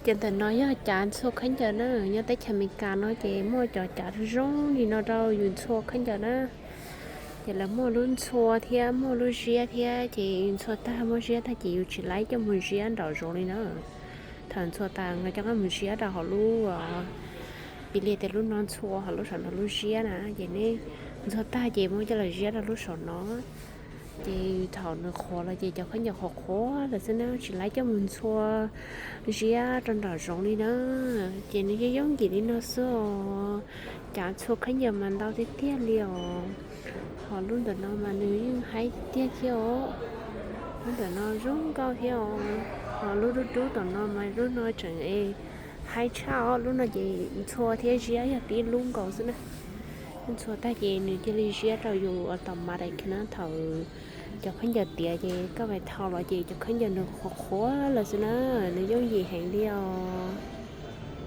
Ces ntawm no yog cav ntxhua khaub ncaws na, nyob teb chaws Amelikas no ces muaj cov cav zoo li no rau yus ntxhua khaub ncaws na. Ces lawv muaj lub ntxhua thiab muaj lub ziab thiab, ces yus ntxhua tag muab ziab tag ces yus tsis laib coj mus ziab nraum zoov li na. Thaum ntxhua tas nkawd coj qab mus ziab rau hauv lub, piv li tias lub no ntxhua hauv lub saum no lub ziab na, ces neb ntxhua tag ces muab coj los ziab rau lub saum no. Ces thaum nws qhuav los ces cov khaub ncaws qhuav qhuav lawm xwb na, tsis laib coj mus ntxhua ziab rau nraum zoov li na. Ces nws yeej yooj yim li no xwb os. Cav ntxhua khaub ncaws mas ntau tiag tiag li os. Ho lub ntawm no mas nws yeej haib tiag thiab os. Lub ntawm no zoo nkauj thiab os. Ho lub dub dub tom no mas lub no tseem haib tshaj os. Lub no ces ntxhua thiab ziab yog tib lub nkaus xwb na. Ntxhua tag ces nws cia li ziab rau yus automatic na. Thaum cov khaub ncaws tiav ces koj vais thau los ces cov khaub ncaws nws qhuav qhuav lawm xwb na, nws yooj yim heev li os.